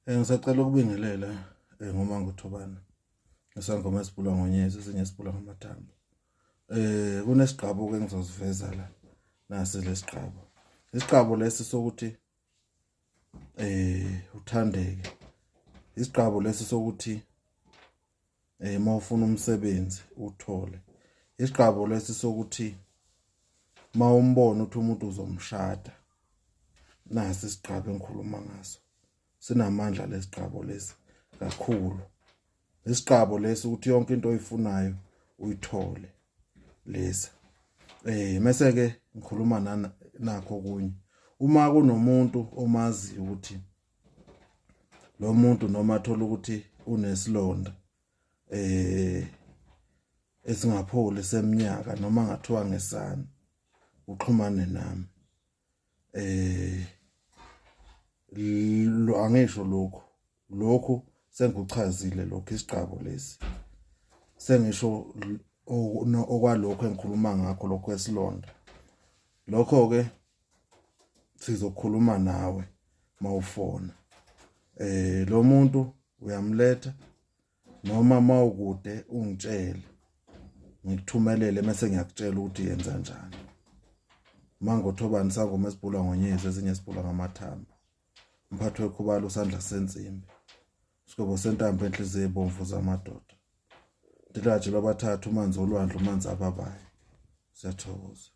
Ngisacela ukubingelela ngoManguthobane. Isangoma esibhula ngonyezi esinye esibhula ngamathambo. Kunesigqabo ke engizosiveza la. Nasi lesigqabo. Isigqabo lesi sokuthi uthandeke. Isigqabo lesi sokuthi uma ufuna umsebenzi uthole. Isigqabo lesi sokuthi uma umbona ukuthi umuntu uzomshada. Nasi isigqabo engikhuluma ngaso. Sinamandla lesigqabo lesi kakhulu. Isigqabo lesi ukuthi yonke into oyifunayo uyithole lesi. Mase ke ngikhuluma nakho okunye. Uma kunomuntu omaziyo ukuthi lo muntu noma athola ukuthi unesilonda esingapholi seminyaka noma ngathiwa ngesana uxhumane nami. Angisho lokhu lokhu sengikuchazile lokhu isigqabo lesi sengisho okwalokho engikhuluma ngakho lokho esilonda lokho ke sizokhuluma nawe mawufona lo muntu uyamletha noma mawukude ungitshele ngikuthumelele mase ngiyakutshela ukuthi yenza njani. Mangothobani sangoma esibhulwa ngonyezi ezinye esibhulwa ngamathambo. Umphathi wekhubalo usandla sensimbi. Sigobo sentambo enhliziyo ebomvu zamadoda. Dilaje lwabathathu umanzi olwandle umanzi ababayo. Siyathokoza.